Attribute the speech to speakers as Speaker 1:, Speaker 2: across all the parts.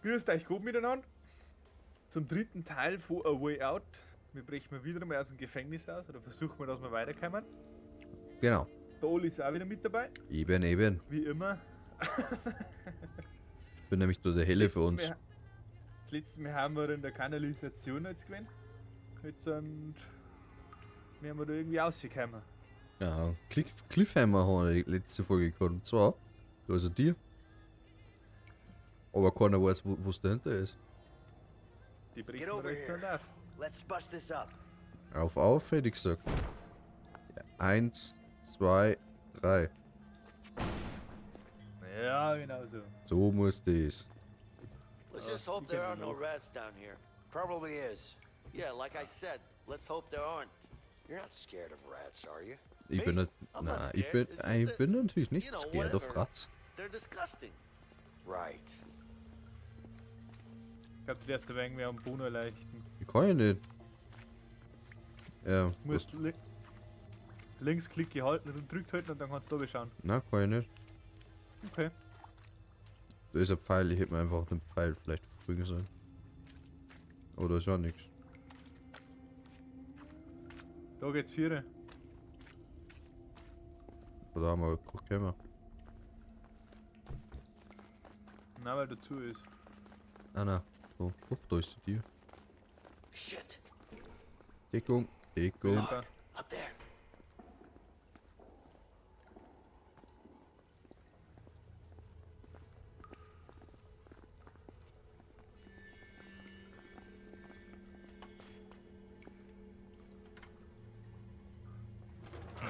Speaker 1: Grüßt euch gut miteinander. Zum dritten Teil von A Way Out. Wir brechen wieder mal aus dem Gefängnis aus oder versuchen wir, dass wir weiterkommen.
Speaker 2: Genau.
Speaker 1: Der Oli ist auch wieder mit dabei.
Speaker 2: Eben, eben.
Speaker 1: Wie immer.
Speaker 2: Bin nämlich nur der Helle für uns.
Speaker 1: Das letzte Mal haben wir in der Kanalisation jetzt gewesen. Jetzt sind wir haben da irgendwie rausgekommen.
Speaker 2: Ja, Cliffhanger haben wir die letzte Folge gehabt. Und zwar, da ist ein Tier. Aber keiner weiß, was dahinter ist.
Speaker 1: Die brechen wir jetzt nicht auf.
Speaker 3: Let's bust this up.
Speaker 2: Auf, auf, hätte ich gesagt. Ja, 1, 2, 3.
Speaker 1: Ja, genau so.
Speaker 2: So muss das.
Speaker 3: Let's just hope there are no rats down here.
Speaker 4: Probably is.
Speaker 3: Yeah, like I said, let's hope there aren't.
Speaker 4: You're not scared of rats, are you?
Speaker 2: Ich bin nicht, na, ich bin natürlich nicht scared of rats.
Speaker 3: They're disgusting.
Speaker 4: Right.
Speaker 1: Ich glaube, du darfst aber irgendwie am Boden erleichtern.
Speaker 2: Ich kann ja nicht. Ja.
Speaker 1: Du musst Linksklick gehalten und drückt halten und dann kannst du da schauen.
Speaker 2: Na, kann ich nicht.
Speaker 1: Okay.
Speaker 2: Da ist ein Pfeil, ich hätte mir einfach den Pfeil vielleicht folgen sollen. Aber da ist auch nichts.
Speaker 1: Da geht's vier.
Speaker 2: Da haben wir gekommen.
Speaker 1: Nein, weil dazu ist.
Speaker 2: Ah, nein. Oh, oh, da ist die Tür.
Speaker 3: Shit.
Speaker 2: Deckung, Deckung.
Speaker 1: Ja.
Speaker 3: Up there.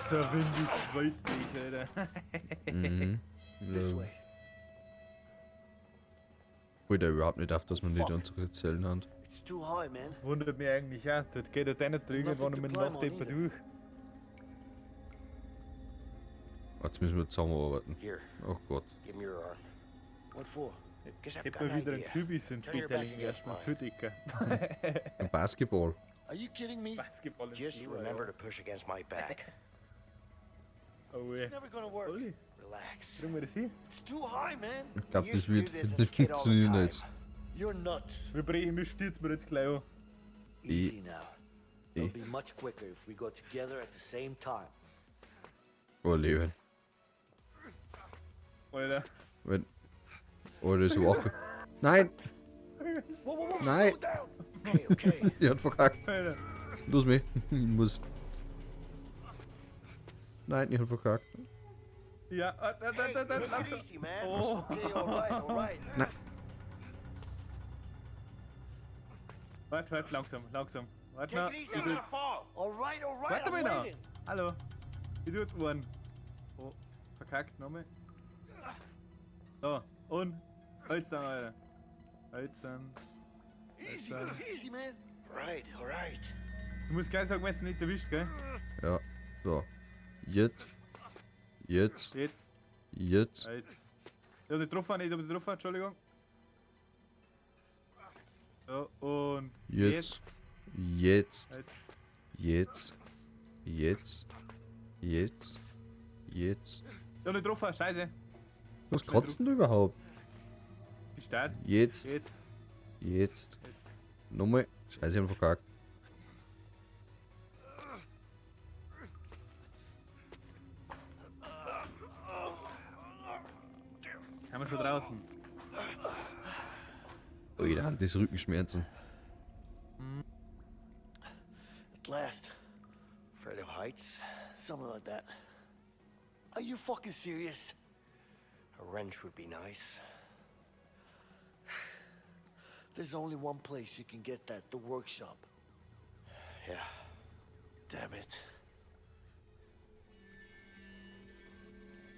Speaker 1: So windig zweitlich, Alter.
Speaker 2: Mhm.
Speaker 3: This way.
Speaker 2: Wollte er überhaupt nicht auf, dass man nicht unsere Zellen hat.
Speaker 3: It's too high, man.
Speaker 1: Wundert mich eigentlich auch. Dort geht er nicht irgendwann mit dem Nachtdepper durch.
Speaker 2: Jetzt müssen wir zusammenarbeiten.
Speaker 4: Here.
Speaker 2: Oh Gott.
Speaker 4: Give me your arm.
Speaker 3: What for?
Speaker 4: Because I've
Speaker 1: Hätte
Speaker 4: got
Speaker 1: man
Speaker 4: an
Speaker 1: wieder einen
Speaker 4: idea.
Speaker 1: Kürbis ins
Speaker 4: Turn your
Speaker 1: Bett
Speaker 4: back
Speaker 1: legen
Speaker 4: against
Speaker 1: lassen und
Speaker 4: mine.
Speaker 1: zudecken.
Speaker 2: Ein Basketball.
Speaker 3: Are you kidding me?
Speaker 1: Basketball ins
Speaker 4: Just
Speaker 1: Klo,
Speaker 4: remember
Speaker 1: ja.
Speaker 4: to push against my back.
Speaker 1: Oh,
Speaker 3: It's
Speaker 1: ey.
Speaker 3: never gonna work.
Speaker 1: Olli,
Speaker 4: Relax.
Speaker 1: bringen wir das hin?
Speaker 3: It's too high, man.
Speaker 2: Ich glaube,
Speaker 4: We
Speaker 2: das
Speaker 4: used to
Speaker 2: wird
Speaker 4: do this as
Speaker 2: nicht
Speaker 4: a kid all the
Speaker 2: funktionieren
Speaker 4: time.
Speaker 2: jetzt.
Speaker 3: You're nuts.
Speaker 1: Wir brechen, wir stürzen wir jetzt gleich an.
Speaker 3: Easy now.
Speaker 2: E.
Speaker 3: It'll be much quicker if we go together at the same time.
Speaker 2: Oh, Leben.
Speaker 1: Alter.
Speaker 2: Wenn. Oh, das ist auch. Nein!
Speaker 3: Whoa, whoa, whoa,
Speaker 2: Nein!
Speaker 3: slow down.
Speaker 4: Okay, okay.
Speaker 2: Die hat verkackt.
Speaker 1: Alter.
Speaker 2: Los mich. Ich muss. Nein, ich hab verkackt.
Speaker 1: Ja, da, da,
Speaker 3: Hey,
Speaker 1: da, da,
Speaker 3: take it
Speaker 1: langsam.
Speaker 3: easy, man.
Speaker 1: Oh.
Speaker 3: Okay, all right, all right.
Speaker 2: Nein.
Speaker 1: Warte, warte, langsam, langsam. Warte
Speaker 4: Take
Speaker 1: mal.
Speaker 4: it easy,
Speaker 1: Ich
Speaker 4: I'm
Speaker 1: tu-
Speaker 4: gonna fall.
Speaker 3: All right, all right,
Speaker 1: Warte
Speaker 3: I'm
Speaker 1: mal noch.
Speaker 3: waiting.
Speaker 1: Hallo. Ich tu jetzt einen. Oh, verkackt, nochmal. So, und. Jetzt dann, Alter. Jetzt dann.
Speaker 3: Easy,
Speaker 1: Dann.
Speaker 3: easy, man.
Speaker 4: Right, all right.
Speaker 1: Du musst gleich sagen, wenn es nicht erwischt, gell?
Speaker 2: Ja. So. Jetzt. Jetzt.
Speaker 1: Jetzt.
Speaker 2: Jetzt.
Speaker 1: Jetzt. Ich hab nicht getroffen, ich hab nicht getroffen, Entschuldigung. So, und.
Speaker 2: Jetzt. Jetzt.
Speaker 1: Jetzt.
Speaker 2: Jetzt. Jetzt. Jetzt. Jetzt.
Speaker 1: Ich hab nicht getroffen, scheiße.
Speaker 2: Was kotzt denn du überhaupt?
Speaker 1: Die Start.
Speaker 2: Jetzt.
Speaker 1: Jetzt.
Speaker 2: Jetzt.
Speaker 1: Jetzt.
Speaker 2: Nochmal. Scheiße, ich hab verkackt.
Speaker 1: Haben wir schon draußen.
Speaker 2: Oh, jeder hat diese Rückenschmerzen.
Speaker 3: At last.
Speaker 4: Afraid of heights?
Speaker 3: Something like that. Are you fucking serious?
Speaker 4: A wrench would be nice.
Speaker 3: There's only one place you can get that, the workshop.
Speaker 4: Yeah.
Speaker 3: Damn it.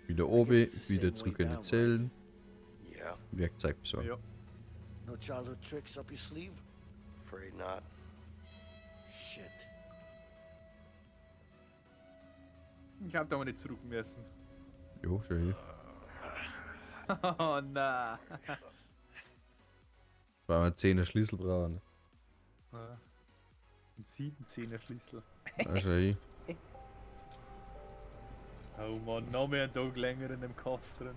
Speaker 2: Wieder oben, wieder zurück in die Zellen.
Speaker 4: Yeah.
Speaker 2: Werkzeug besorgen.
Speaker 1: Ja.
Speaker 3: No childhood tricks up your sleeve?
Speaker 4: Afraid not.
Speaker 3: Shit.
Speaker 1: Ich hab da mal nicht zurück müssen.
Speaker 2: Jo, schön.
Speaker 1: Oh na.
Speaker 2: Weil wir 10er Schlüssel brauchen.
Speaker 1: Ein 7-10er Schlüssel.
Speaker 2: Ah, schön.
Speaker 1: Oh Mann, noch mehr ein Tag länger in dem Kopf drin.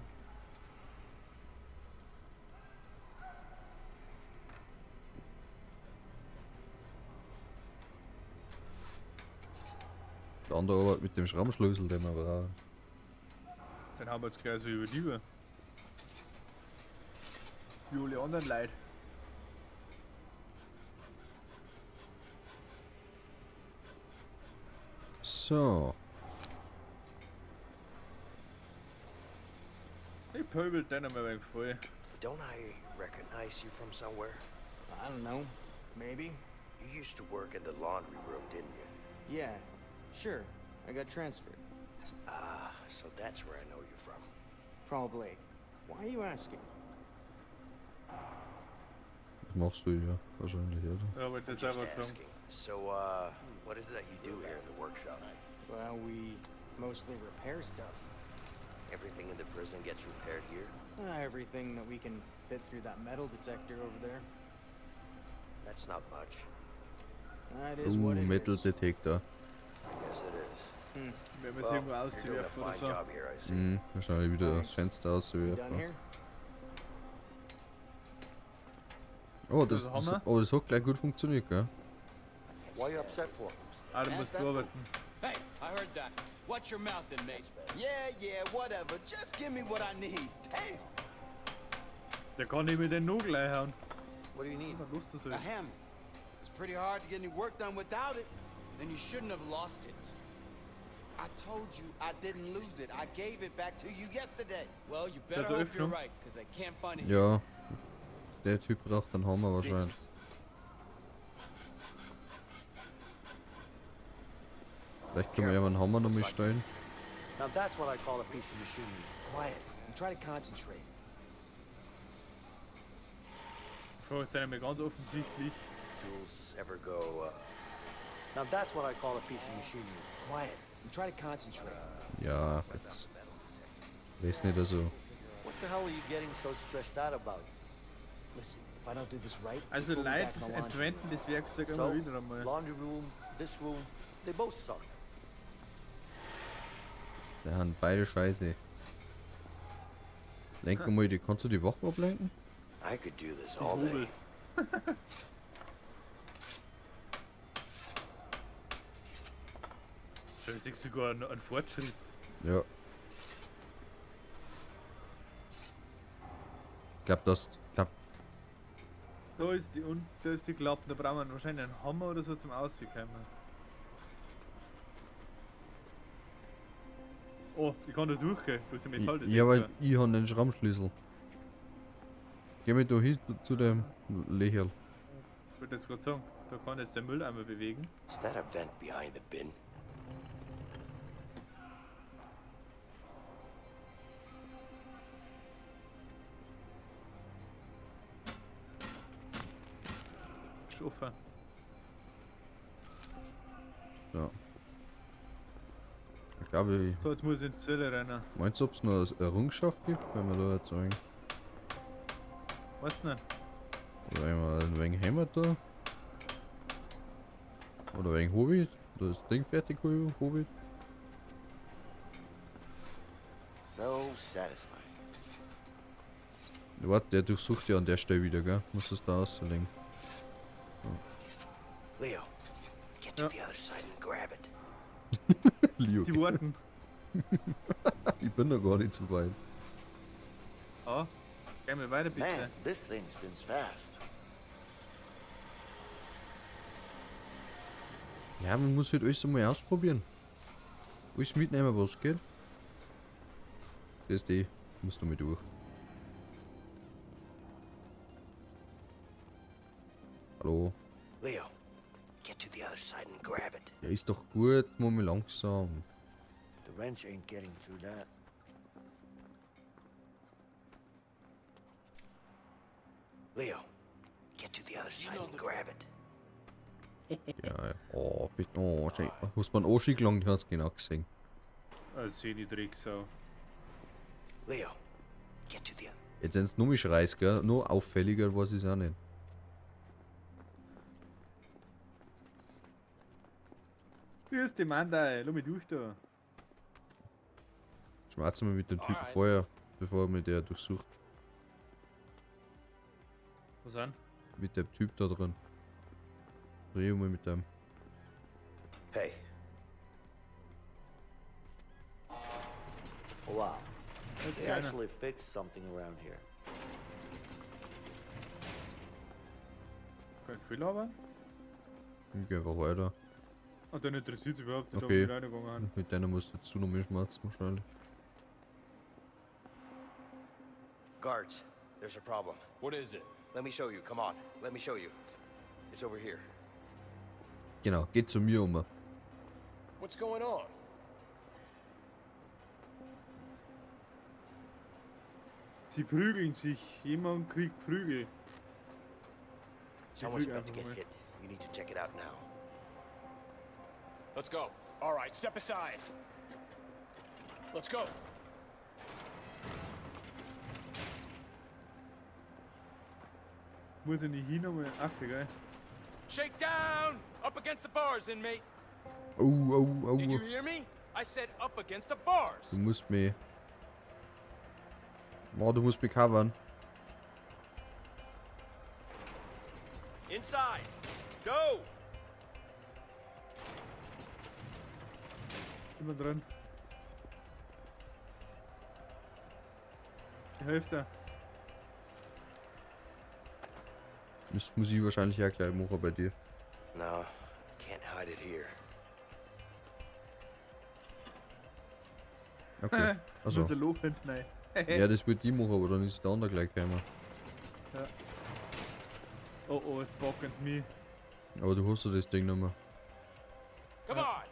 Speaker 2: andere Arbeit mit dem Schrammschlüssel, den wir brauchen.
Speaker 1: Den haben wir jetzt gleich so über die Uhr. Wie alle anderen Leute.
Speaker 2: So.
Speaker 1: Ich pöbel den einmal wenig voll.
Speaker 4: Don't I recognize you from somewhere?
Speaker 5: I don't know. Maybe.
Speaker 4: You used to work in the laundry room, didn't you?
Speaker 5: Yeah. Sure. I got transferred.
Speaker 4: Ah, so that's where I know you from.
Speaker 5: Probably. Why are you asking?
Speaker 2: Das machst du ja wahrscheinlich, oder?
Speaker 1: Ja, wollte jetzt
Speaker 4: Just
Speaker 1: einfach sagen.
Speaker 4: asking. So, what is it that you do here in the workshop?
Speaker 5: Well, we mostly repair stuff.
Speaker 4: Everything in the prison gets repaired here?
Speaker 5: Everything that we can fit through that metal detector over there.
Speaker 4: That's not much.
Speaker 5: That is what it
Speaker 2: Metal
Speaker 5: is.
Speaker 2: Detector.
Speaker 4: I guess it is.
Speaker 1: Wenn wir es
Speaker 4: Well,
Speaker 1: irgendwo
Speaker 4: you're doing a
Speaker 1: auswerfen oder
Speaker 4: fine
Speaker 1: so.
Speaker 4: job here, I see.
Speaker 2: Wahrscheinlich wieder das
Speaker 5: Thanks.
Speaker 2: Fenster
Speaker 5: You done
Speaker 2: auszuwerfen.
Speaker 5: here?
Speaker 2: Oh, das,
Speaker 1: Was haben
Speaker 2: das,
Speaker 1: wir?
Speaker 2: oh, das hat gleich gut funktioniert, gell?
Speaker 3: Why you upset for?
Speaker 1: Ah, du musst arbeiten.
Speaker 6: Hey, I heard that. Watch your mouth, inmate.
Speaker 7: Yeah, whatever. Just give me what I need. Damn.
Speaker 1: Der kann ich mit den Nagel einhauen.
Speaker 3: What do you need?
Speaker 1: Was Lust das
Speaker 7: A
Speaker 1: ist.
Speaker 7: hammer. It's pretty hard to get any work done without it.
Speaker 6: Then you shouldn't have lost it.
Speaker 7: I told you I didn't lose it. I gave it back to you yesterday.
Speaker 6: Well, you better
Speaker 1: Also
Speaker 6: hope you're
Speaker 1: Öffnung.
Speaker 6: right, because I can't find it.
Speaker 2: Ja. Der Typ braucht einen Hammer wahrscheinlich. Vielleicht können wir ja mal einen Hammer noch mal stellen.
Speaker 3: Now that's what I call a piece of machinery.
Speaker 8: Quiet and try to concentrate.
Speaker 1: Die Frage ist einmal ganz offensichtlich.
Speaker 4: Tools ever go,
Speaker 3: Now that's what I call a piece of machinery.
Speaker 8: Quiet and try to concentrate.
Speaker 2: Ja, jetzt. Weiß nicht, also.
Speaker 3: What the hell are you getting so stressed out about?
Speaker 8: Listen, if I don't do this right, they
Speaker 1: Also
Speaker 8: throw me
Speaker 1: Leute
Speaker 8: back in the laundry.
Speaker 1: entwenden das Werkzeug
Speaker 3: So,
Speaker 1: immer wieder einmal.
Speaker 3: laundry room, this room, they both suck.
Speaker 2: Die haben beide Scheiße. Lenke mal die. Kannst du die Wache ablenken?
Speaker 4: I could do this
Speaker 1: Die
Speaker 4: all
Speaker 1: Hobel.
Speaker 4: day.
Speaker 1: Da ist sogar ein Fortschritt.
Speaker 2: Ja. Ich glaube, das. Glaub,
Speaker 1: Da ist die und da ist die Klappe, da brauchen wir wahrscheinlich einen Hammer oder so zum Auskommen. Oh, ich kann da durchgehen, durch den Metalldetektor.
Speaker 2: ja, weil ich habe den Schrammschlüssel. Geh mit da hin zu dem Lächerl.
Speaker 1: Ich wollte jetzt gerade sagen, da kann jetzt der Mülleimer bewegen.
Speaker 4: Is that a vent behind the bin?
Speaker 1: Ist offen.
Speaker 2: Ja. Ich glaube, ich.
Speaker 1: So, jetzt muss ich in die Zelle rein.
Speaker 2: Meinst du, ob es noch eine Errungenschaft gibt, wenn wir da jetzt ein wenig,
Speaker 1: Weiß nicht.
Speaker 2: oder wenn wir ein wenig hämmert da? Oder wegen Hobbit? Oder das Ding fertig Hobbit?
Speaker 3: So satisfying.
Speaker 2: Ja, warte, der durchsucht ja an der Stelle wieder, gell? Muss das da auslegen.
Speaker 4: Leo, get to
Speaker 1: Ja.
Speaker 4: the other side and grab it.
Speaker 2: Leo,
Speaker 1: Die warten.
Speaker 2: ich bin da gar nicht so weit.
Speaker 1: Ah, geh mal weiter bitte.
Speaker 3: Man, this thing spins fast.
Speaker 2: Ja, man muss halt alles einmal ausprobieren. Alles mitnehmen, was geht. Das ist die. Musst du mit durch. Hallo.
Speaker 4: Leo, get to the other side and grab it.
Speaker 2: Ja, ist doch gut, mach mal langsam.
Speaker 3: The wrench ain't getting through that.
Speaker 4: Leo, get to the other side and grab it.
Speaker 2: Ja, ja. Oh, bitte. Oh, schön. Muss man auch schon gelangt, hat's genau gesehen.
Speaker 1: Seh die Drecksau.
Speaker 4: Leo, get to the
Speaker 2: Jetzt sind's nur mich Schreis, gell? Nur auffälliger weiß ich's auch nicht.
Speaker 1: Grüß dich, Mann, da. Lass mich durch da.
Speaker 2: Schmerzen wir mit dem Typen
Speaker 6: Alright.
Speaker 2: vorher, bevor mir der durchsucht.
Speaker 1: Was an?
Speaker 2: Mit dem Typ da drin. Rede mal mit dem.
Speaker 4: Hey,
Speaker 3: Wow.
Speaker 1: Jetzt
Speaker 3: They
Speaker 1: keiner.
Speaker 3: actually fixed something around here.
Speaker 1: Kein Fehler aber.
Speaker 2: Ich geh einfach weiter.
Speaker 1: Und dann interessiert es überhaupt nicht,
Speaker 2: Okay.
Speaker 1: ob wir reingegangen sind.
Speaker 2: Mit deiner musst du jetzt du noch mehr schmerzen wahrscheinlich.
Speaker 4: Guards, there's a problem.
Speaker 6: What is it?
Speaker 4: Let me show you. Come on. Let me show you. It's over here.
Speaker 2: Genau, geht zu mir um.
Speaker 7: What's going on?
Speaker 1: Sie prügeln sich. Jemand kriegt Prügel.
Speaker 4: Someone's
Speaker 1: prügeln
Speaker 4: about to
Speaker 1: einfach
Speaker 4: get
Speaker 1: mal.
Speaker 4: hit. You need to check it out now.
Speaker 6: Let's go.
Speaker 9: All right, step aside. Let's go.
Speaker 1: Muss ich nicht hin, aber Affe, gell?
Speaker 6: Shake down! Up against the bars, inmate.
Speaker 2: Oh, oh,
Speaker 6: Did you
Speaker 2: oh.
Speaker 6: hear me? I said up against the bars.
Speaker 2: Du musst mich. Boah, du musst mich covern.
Speaker 6: Inside. Go!
Speaker 1: Immer dran. Die Hälfte.
Speaker 2: Das muss ich wahrscheinlich auch gleich machen bei dir.
Speaker 4: No, can't hide it here.
Speaker 2: Okay. Also.
Speaker 1: Unser Loch hinten rein.
Speaker 2: Ja, das wird die machen, aber dann ist der andere gleich gekommen.
Speaker 1: Oh oh, jetzt packen sie mich.
Speaker 2: Aber du hast ja das Ding nicht mehr.
Speaker 6: Come on!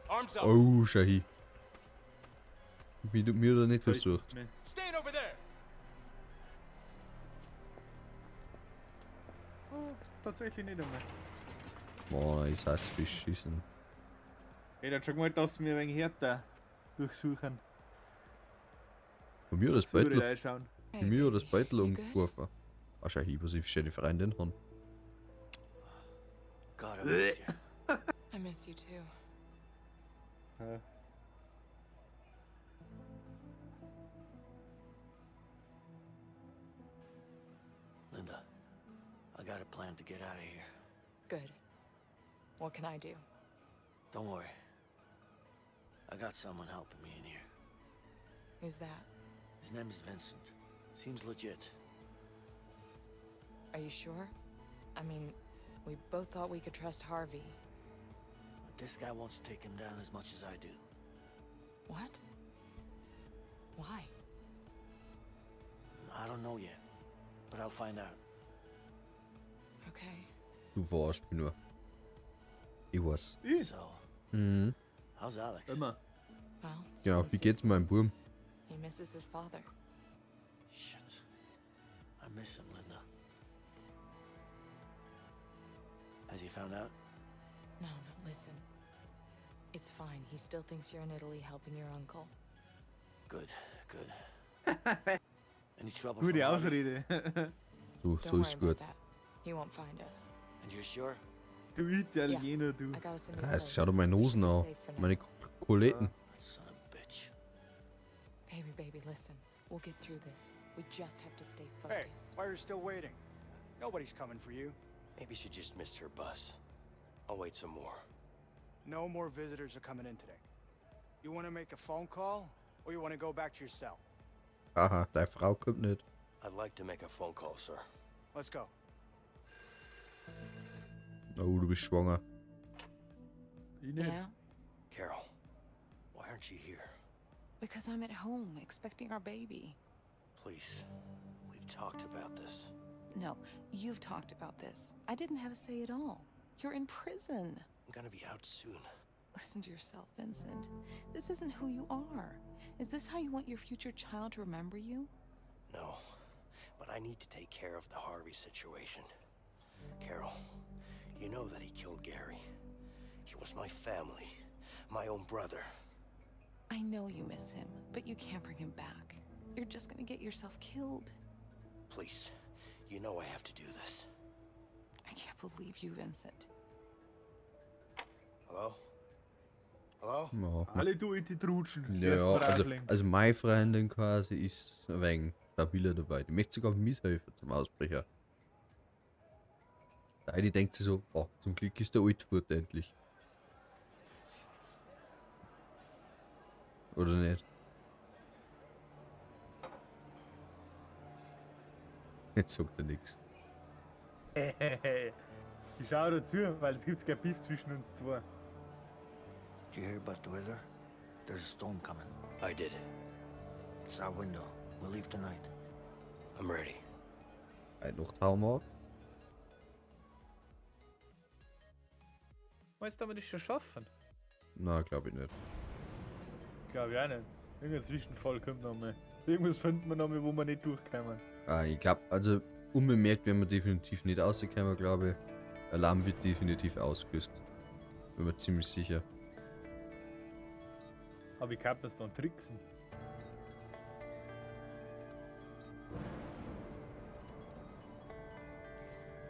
Speaker 6: Arms up.
Speaker 2: Oh, schau hin. Wie du mir da nicht
Speaker 1: Da ist
Speaker 2: versucht.
Speaker 1: es mir.
Speaker 6: Stand over there.
Speaker 1: Oh, tatsächlich nicht einmal.
Speaker 2: Boah, ich sag's beschissen.
Speaker 1: Ich hätte schon gewollt, dass sie mir ein wenig härter durchsuchen.
Speaker 2: Von mir hat das
Speaker 1: So würde
Speaker 2: Beutel,
Speaker 1: ich reinschauen.
Speaker 10: Hey,
Speaker 2: von mir hat das
Speaker 10: baby,
Speaker 2: Beutel
Speaker 10: you good?
Speaker 2: umgeworfen. Ah, schau hin, was ich für schöne Freundin habe.
Speaker 3: God, I missed you.
Speaker 10: I miss you too.
Speaker 1: Ja.
Speaker 3: Linda, I got a plan to get out of here.
Speaker 10: Good. What can I do?
Speaker 3: Don't worry. I got someone helping me in here.
Speaker 10: Who's that?
Speaker 3: His name is Vincent. Seems legit.
Speaker 10: Are you sure? I mean, we both thought we could trust Harvey.
Speaker 3: But this guy wants to take him down as much as I do.
Speaker 10: What? Why?
Speaker 3: I don't know yet, but I'll find out.
Speaker 10: Okay.
Speaker 2: Du verarschst mich nur. Ich weiß.
Speaker 1: Ich?
Speaker 3: So,
Speaker 2: Mhm.
Speaker 3: how's Alex?
Speaker 1: Immer.
Speaker 10: Well, it's
Speaker 2: Ja,
Speaker 10: been
Speaker 2: wie
Speaker 10: six
Speaker 2: geht's meinem
Speaker 10: months.
Speaker 2: Burm?
Speaker 10: He misses his father.
Speaker 3: Shit. I miss him, Linda. Has he found out?
Speaker 10: No, no, listen. It's fine. He still thinks you're in Italy helping your uncle.
Speaker 3: Good, good. Any trouble
Speaker 1: Gute
Speaker 3: from Harvey?
Speaker 1: Ausrede.
Speaker 2: So,
Speaker 10: Don't
Speaker 2: so
Speaker 10: worry
Speaker 2: ist
Speaker 10: about
Speaker 2: gut.
Speaker 10: that. He won't find us.
Speaker 3: And you're sure?
Speaker 1: Du Italiener, du.
Speaker 10: I got us a new
Speaker 2: Ja,
Speaker 10: place.
Speaker 2: es schaut doch meine
Speaker 10: We should
Speaker 2: Hosen
Speaker 10: be
Speaker 2: an.
Speaker 10: safe for now.
Speaker 2: Meine Koletten.
Speaker 3: That son of a bitch.
Speaker 10: Baby, baby, listen. We'll get through this. We just have to stay
Speaker 9: Hey,
Speaker 10: focused.
Speaker 9: why are you still waiting? Nobody's coming for you.
Speaker 4: Maybe she just missed her bus. I'll wait some more.
Speaker 9: No more visitors are coming in today. You want to make a phone call, or you want to go back to your cell?
Speaker 2: Aha, deine Frau kommt nicht.
Speaker 4: I'd like to make a phone call, sir.
Speaker 9: Let's go.
Speaker 2: Oh, du bist schwanger.
Speaker 1: Ich nicht.
Speaker 10: Yeah?
Speaker 4: Carol, why aren't you here?
Speaker 11: Because I'm at home expecting our baby.
Speaker 4: Please, we've talked about this.
Speaker 11: No, you've talked about this. I didn't have a say at all. You're in prison.
Speaker 4: I'm gonna be out soon.
Speaker 11: Listen to yourself, Vincent. This isn't who you are. Is this how you want your future child to remember you?
Speaker 4: No, but I need to take care of the Harvey situation. Carol, you know that he killed Gary. He was my family, my own brother.
Speaker 11: I know you miss him, but you can't bring him back. You're just gonna get yourself killed.
Speaker 4: Please, you know I have to do this.
Speaker 11: I can't believe you, Vincent.
Speaker 4: Hello? Hello?
Speaker 2: Ja,
Speaker 1: Alle du in die Trutschen.
Speaker 2: ja, ja, also meine Freundin quasi ist ein wenig stabiler dabei. Die möchte sogar mithelfen zum Ausbrecher. Der eine denkt sich so, oh, zum Glück ist der alt fort endlich. Oder nicht? Jetzt sagt er nichts.
Speaker 1: Ich schau da zu, weil es gibt kein Beef zwischen uns zwei.
Speaker 3: Did you hear about the weather? There's a storm coming.
Speaker 4: I did.
Speaker 3: It's our window. We'll leave tonight.
Speaker 4: I'm ready.
Speaker 2: Ein noch hauen.
Speaker 1: Meinst du, aber das schon schaffen?
Speaker 2: Na, glaube ich nicht.
Speaker 1: Glaube ich auch nicht. Irgendein Zwischenfall kommt noch mal. Irgendwas finden wir noch mal, wo wir nicht durchkommen.
Speaker 2: Ah, ich glaube, also unbemerkt werden wir definitiv nicht rauskommen, glaube ich. Alarm wird definitiv ausgelöst. Bin mir ziemlich sicher.
Speaker 1: Aber ich kann das dann tricksen.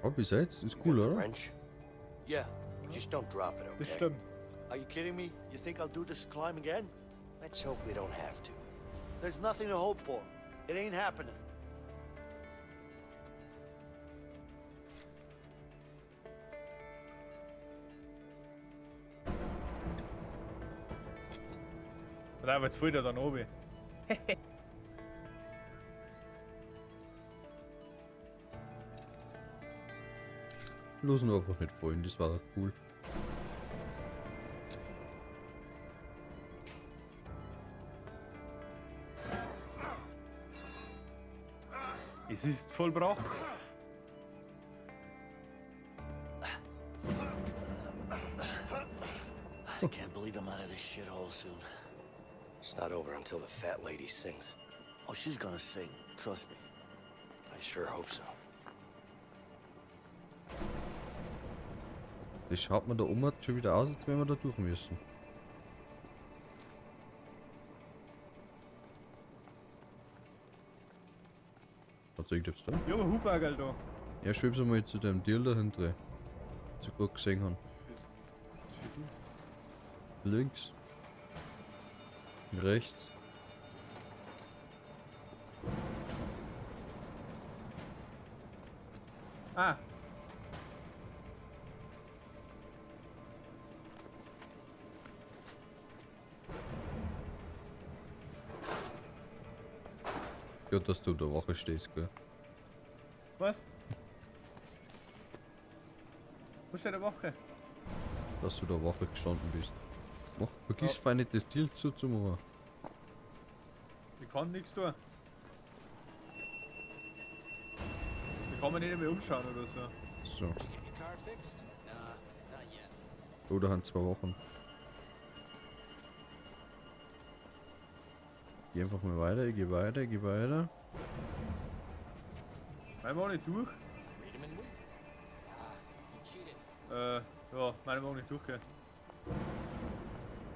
Speaker 2: Oh, bis jetzt? Ist cool, oder?
Speaker 4: Wrench?
Speaker 3: Yeah.
Speaker 4: Just don't drop it,
Speaker 1: Das
Speaker 4: okay?
Speaker 1: stimmt.
Speaker 3: Are you kidding me? You think I'll do this climb again?
Speaker 4: Let's hope we don't have to.
Speaker 3: There's nothing to hope for. It ain't happening.
Speaker 1: Oder jetzt fällt er dann oben.
Speaker 2: Bloß nur einfach nicht fallen, das war cool.
Speaker 1: Es ist vollbracht.
Speaker 3: I can't believe I'm out of this shithole soon.
Speaker 4: It's not over until the fat lady sings.
Speaker 3: Oh, she's gonna sing. Trust me.
Speaker 4: I sure hope so.
Speaker 2: Das schaut man da oben schon wieder aus, als wenn wir da durch müssen. Hat irgendetwas da?
Speaker 1: Ja, aber Hubagel da.
Speaker 2: Ja, schweb's einmal zu dem Deal da hinten. So gut gesehen haben. Links. Rechts.
Speaker 1: Ah.
Speaker 2: Gut, dass du unter Wache stehst, gell?
Speaker 1: Was? Wo steht der Wache?
Speaker 2: Dass du da Wache gestanden bist. Mach, vergiss
Speaker 1: Ja.
Speaker 2: fein nicht das Deal zuzumachen.
Speaker 1: Ich kann nichts tun. Ich kann mich nicht mehr umschauen oder so.
Speaker 2: So. Oder haben 2 Wochen. Geh einfach mal weiter, ich geh weiter, ich geh weiter.
Speaker 1: Meine Meinung nicht durch. Ja, meine Meinung nicht durchgehen.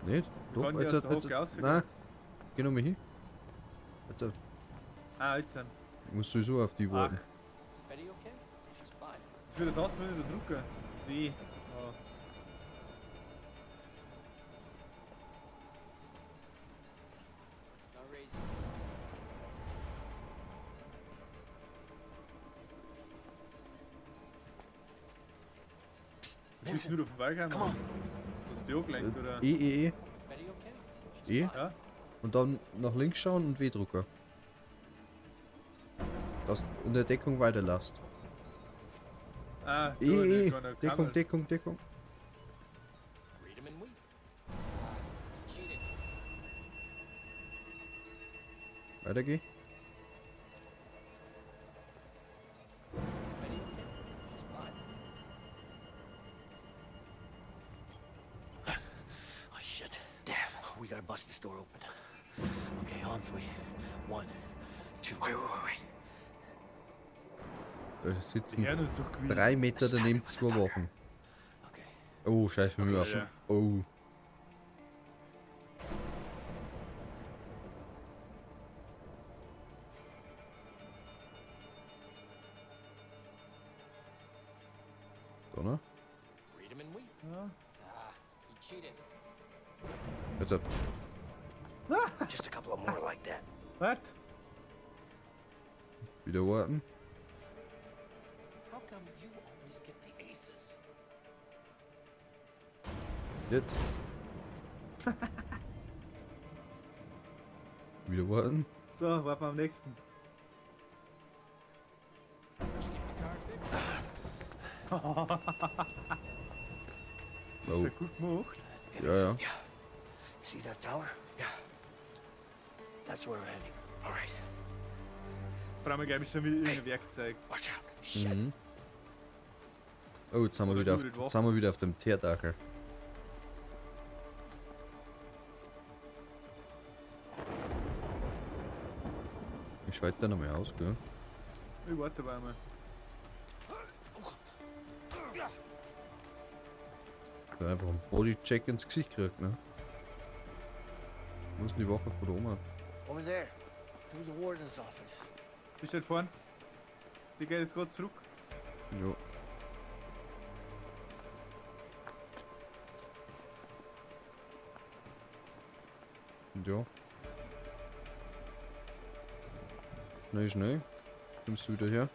Speaker 2: Nicht? Doch,
Speaker 1: kann die
Speaker 2: jetzt,
Speaker 1: aus der
Speaker 2: jetzt,
Speaker 1: Hocke rausgehen.
Speaker 2: nein. Geh nochmal hin. Jetzt,
Speaker 1: Ah, jetzt sind.
Speaker 2: ich muss sowieso auf die warten.
Speaker 1: Das wird der Tasten wieder drücken. Wie? Oh. Bist du nur da vorbeigekommen?
Speaker 3: Come on.
Speaker 1: Hast du die angelenkt, oder?
Speaker 2: E, E, E. E.
Speaker 1: Ja?
Speaker 2: Und dann nach links schauen und W drücken. Das in der Deckung weiterlasst.
Speaker 1: Ah,
Speaker 2: E,
Speaker 1: du,
Speaker 2: E,
Speaker 1: ich kann
Speaker 2: E. Deckung,
Speaker 1: Kamera.
Speaker 2: Deckung, Deckung. Weiter geh.
Speaker 3: Oh shit. Damn. We gotta bust this door open. Okay, on 3. 1, 2.
Speaker 4: Wait, wait, wait, wait.
Speaker 2: Da sitzen
Speaker 1: Die hören uns doch gewiss.
Speaker 2: 3 Meter daneben 2 Wochen.
Speaker 3: Okay.
Speaker 2: Oh, scheiße, wir müssen.
Speaker 1: Ja.
Speaker 2: Oh. Da, ne?
Speaker 1: Ja.
Speaker 2: Jetzt ab.
Speaker 4: Just a couple of more like that.
Speaker 1: Was?
Speaker 2: Wieder warten.
Speaker 8: How come you always get the aces?
Speaker 2: Jetzt. Wieder warten.
Speaker 1: So, warten wir am nächsten. Das ist
Speaker 2: Oh.
Speaker 1: voll gut gemacht.
Speaker 2: Ja, ja.
Speaker 3: See that tower? Yeah. That's where we're heading. All right.
Speaker 1: Brauchen wir gleich schon wieder irgendein Werkzeug.
Speaker 3: Watch out. Shit.
Speaker 2: Mhm. Oh, jetzt haben wir
Speaker 1: Oder
Speaker 2: wieder auf,
Speaker 1: du mit
Speaker 2: jetzt haben wir wieder auf dem Teerdackel. Ich schalte da nochmal aus, gell?
Speaker 1: Ich warte aber einmal.
Speaker 2: Da einfach einen Bodycheck ins Gesicht gekriegt, ne? Wo ist denn die Wache von der Oma?
Speaker 3: Over there. Through the warden's office.
Speaker 1: Die steht vorn. Die geht jetzt gerade zurück.
Speaker 2: Jo. Und ja. Schnell, schnell. Kommst du wieder her?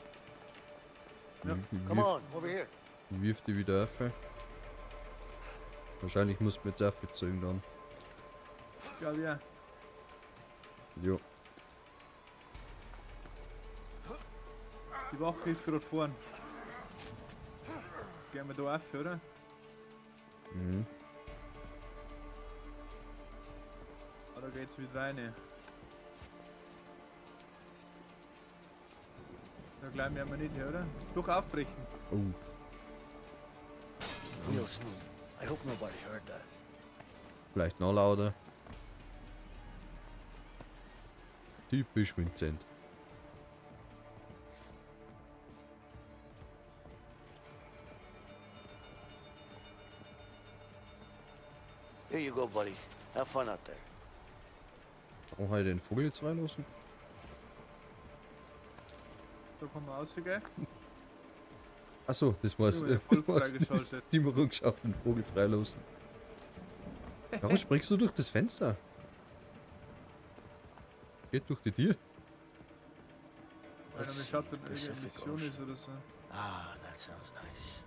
Speaker 1: Ja.
Speaker 3: Come on, over here.
Speaker 2: Wirf die wieder auf. Wahrscheinlich muss man jetzt aufzeigen dann.
Speaker 1: Glaube ja.
Speaker 2: Jo.
Speaker 1: Die Wache ist gerade vorn. Gehen wir da auf, oder?
Speaker 2: Mhm.
Speaker 1: Ah, da geht's wieder rein. Da glauben wir nicht her, oder? Doch aufbrechen.
Speaker 2: Oh.
Speaker 3: Real smooth. I hope nobody heard that.
Speaker 2: Vielleicht noch lauter. Typisch Vincent.
Speaker 3: Here you go, buddy. Have fun out there.
Speaker 2: Warum habe ich den Vogel jetzt reinlassen?
Speaker 1: Da kann man rausgehen.
Speaker 2: Achso, das war's.
Speaker 1: Ja,
Speaker 2: Das
Speaker 1: voll
Speaker 2: war's.
Speaker 1: freigeschaltet.
Speaker 2: Das die geschafft, den Vogel freilassen. Warum springst du durch das Fenster? Geht durch die Tür.
Speaker 1: Weil er
Speaker 3: Let's
Speaker 1: mir
Speaker 3: see,
Speaker 1: schaut, ob irgendeine
Speaker 3: Pacific
Speaker 1: Mission
Speaker 3: Ocean.
Speaker 1: ist oder so.
Speaker 3: Ah, that sounds nice.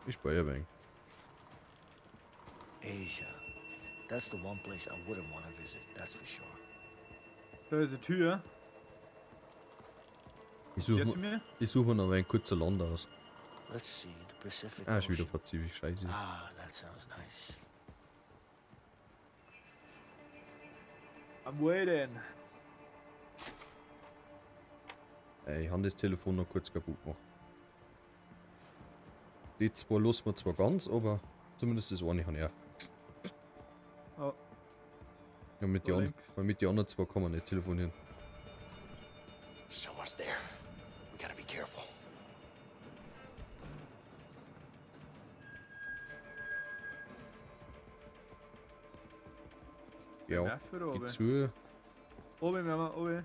Speaker 2: Ich speichere ein wenig.
Speaker 3: Asia. That's the one place I wouldn't want to visit, that's for sure.
Speaker 1: Da ist eine Tür.
Speaker 2: Ich suche
Speaker 1: Jetzt zu
Speaker 2: mir,
Speaker 1: mir?
Speaker 2: ich such mir noch ein kurzer Land aus.
Speaker 3: Let's see, the Pacific
Speaker 2: Ah, ist wieder
Speaker 3: Ocean.
Speaker 2: Pazifik, scheiße.
Speaker 3: Ah, that sounds nice.
Speaker 1: I'm waiting.
Speaker 2: Ey, ich habe das Telefon noch kurz kaputt gemacht. Die zwei lassen wir zwar ganz, aber zumindest das eine habe ich aufgekriegt.
Speaker 1: Oh,
Speaker 2: Ja, mit die,
Speaker 1: Da
Speaker 2: an,
Speaker 1: links.
Speaker 2: weil mit die anderen zwei kann man nicht telefonieren.
Speaker 4: Someone's there. We gotta be careful.
Speaker 2: Ja,
Speaker 1: Nerv oder
Speaker 2: geh
Speaker 1: oben?
Speaker 2: zu.
Speaker 1: Oben, wir haben oben.
Speaker 6: Did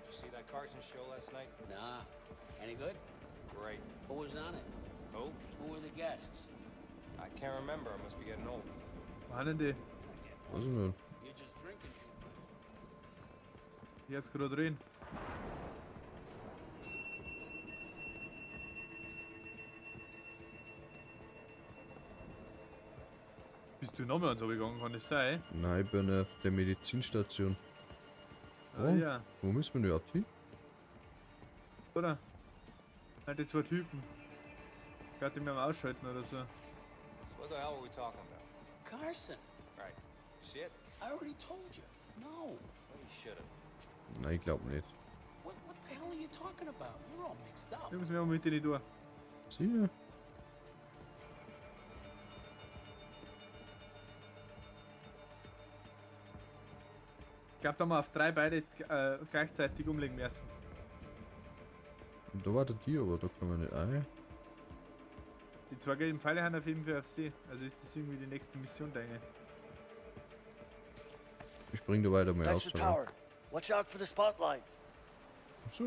Speaker 6: you see that Carson show last night?
Speaker 8: Nah. Any good?
Speaker 6: Great.
Speaker 8: Who was on it?
Speaker 6: Who?
Speaker 8: Who were the guests?
Speaker 6: I can't remember. I must be getting old.
Speaker 1: Wo sind denn die?
Speaker 2: Weiß ich nicht.
Speaker 8: You're just drinking too much.
Speaker 1: Die hat's gerade drin. Bist du nochmal ans gegangen, kann das sein?
Speaker 2: Nein, ich bin auf der Medizinstation.
Speaker 1: Ah,
Speaker 2: Oh.
Speaker 1: ja.
Speaker 2: Wo müssen wir denn überhaupt hin?
Speaker 1: Oder? Halt die zwei Typen. Ich glaub, die müssen wir ausschalten oder so.
Speaker 6: So what the hell were we talking about?
Speaker 8: Carson,
Speaker 6: Right. You see it?
Speaker 8: I already told you. No.
Speaker 6: Well, you should have.
Speaker 2: Nein, ich glaub nicht.
Speaker 8: What the hell are you talking about? You're all mixed up.
Speaker 1: Jungs, wir haben mit denen durch.
Speaker 2: Sicher.
Speaker 1: Ich glaub, da haben wir auf drei beide gleichzeitig umlegen müssen.
Speaker 2: Und da war der Tier, aber da kann man nicht ein.
Speaker 1: Die zwei gelben Pfeile haben auf jeden Fall auf sie. Also ist das irgendwie die nächste Mission, denke ich.
Speaker 2: Ich spring da weiter mal
Speaker 3: That's
Speaker 2: aus.
Speaker 3: the tower. Watch out for the spotlight.
Speaker 2: Achso.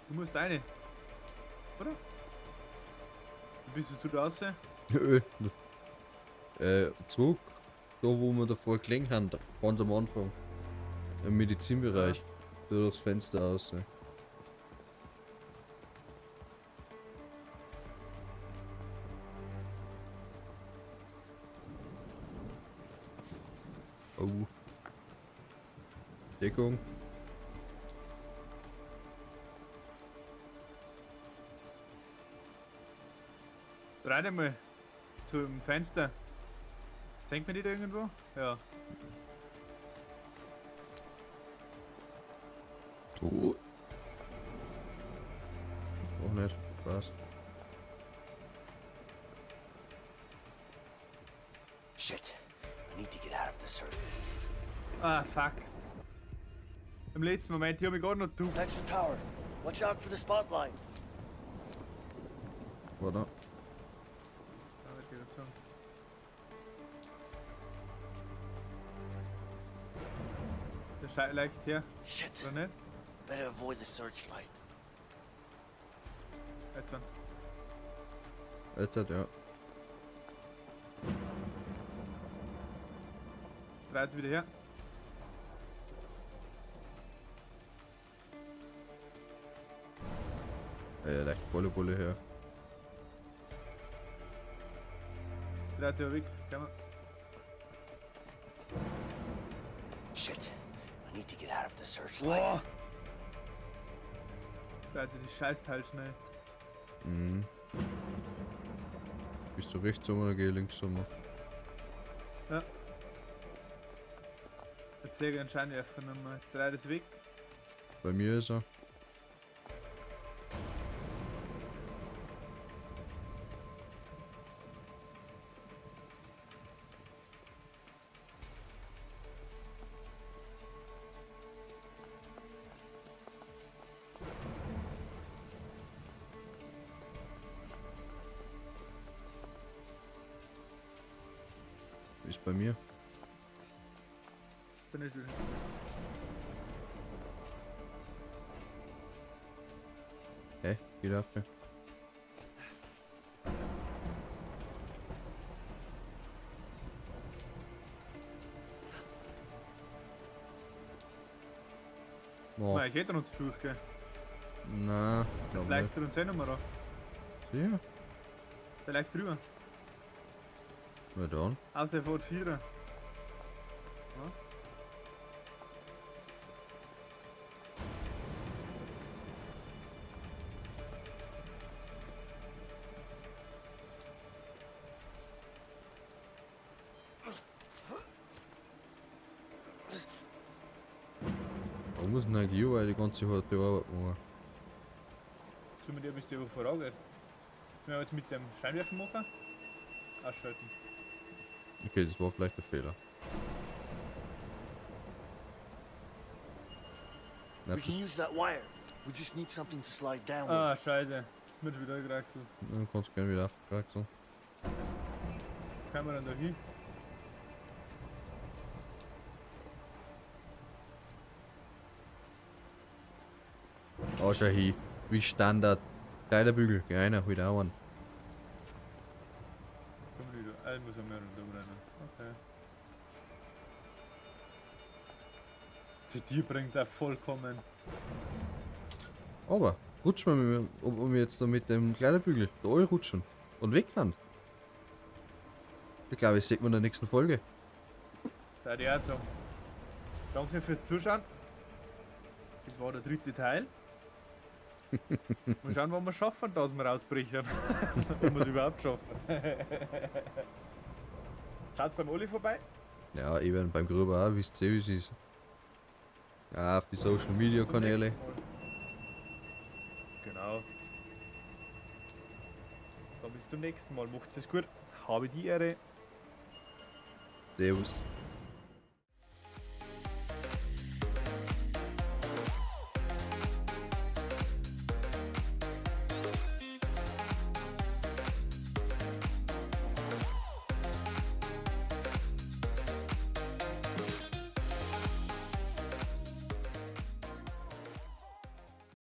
Speaker 1: Du musst eine. Oder? Bist du da raus?
Speaker 2: Nö. Zurück. Da wo wir davor gelegen haben, ganz am Anfang. Im Medizinbereich. Da durchs Fenster aus. Ne? Oh. Deckung.
Speaker 1: Rein einmal zum Fenster. Denkt man die da irgendwo? Ja.
Speaker 2: Oh. Auch nicht. Passt.
Speaker 4: Shit. I need to get out of the circle.
Speaker 1: Ah, fuck. Im letzten Moment, ich hab mich gerade noch du.
Speaker 3: That's the tower. Watch out for the spotlight.
Speaker 2: Warte.
Speaker 1: Da wird wieder zu. Der Schei leicht her.
Speaker 3: Shit.
Speaker 1: Oder nicht?
Speaker 3: Better avoid the searchlight.
Speaker 1: Jetzt an.
Speaker 2: Jetzt hat, ja.
Speaker 1: Dreht's wieder her.
Speaker 2: Ja, leicht volle Bulle her.
Speaker 1: Dreht sich aber weg. Komm mal.
Speaker 4: Shit. I need to get out of the searchlight.
Speaker 1: Boah. Dreht sich die Scheißteil schnell.
Speaker 2: Mhm. Bist du rechts rum oder geh ich links rum?
Speaker 1: Ja. Jetzt sehe ich einen Scheinwerfer nicht mehr. Jetzt dreht es weg.
Speaker 2: Bei mir ist er. Ist bei mir.
Speaker 1: Bin ich wieder.
Speaker 2: Hä? Geht auf. Boah.
Speaker 1: Nein, ich hätte noch durchgehen.
Speaker 2: Na, glaub
Speaker 1: Vielleicht
Speaker 2: nicht.
Speaker 1: tut uns eh noch mal rauf.
Speaker 2: Sicher?
Speaker 1: Vielleicht drüber.
Speaker 2: Na dann.
Speaker 1: Außer der fährt Vierer. Ja.
Speaker 2: Warum muss denn eigentlich überall die ganze harte Arbeit machen?
Speaker 1: Sollen wir die ein bisschen vorangeht? Sollen wir jetzt mit dem Scheinwerfer machen? Ausschalten.
Speaker 2: Okay, das war vielleicht ein Fehler. Na,
Speaker 3: We can use that wire. We just need something to slide down with.
Speaker 1: Ah, scheiße. Bin schon wieder gekraxelt.
Speaker 2: Dann kannst du gerne wieder aufkraxeln.
Speaker 1: Können wir dann da hin?
Speaker 2: Oh, schau hin. Wie Standard. Kleiderbügel, geh einer, halt auch einen.
Speaker 1: Komm wieder. Ah, ich muss ja mehr da rein. Okay. Für die bringt's auch vollkommen.
Speaker 2: Aber rutschen wir, ob wir jetzt da mit dem Kleiderbügel da rutschen und weg kann. Ich glaube, das sieht man in der nächsten Folge.
Speaker 1: Da ich auch sagen. Danke fürs Zuschauen. Das war der dritte Teil. Mal schauen, wann wir schaffen, dass wir rausbrechen. Ob wir es überhaupt schaffen. Schaut's beim Olli vorbei.
Speaker 2: Ja, eben beim Gruber auch, wisst ihr, wie es ist. Ja, auf die Social Media Kanäle.
Speaker 1: Genau. Dann bis zum nächsten Mal. Macht's es gut. Habe die Ehre.
Speaker 2: Servus.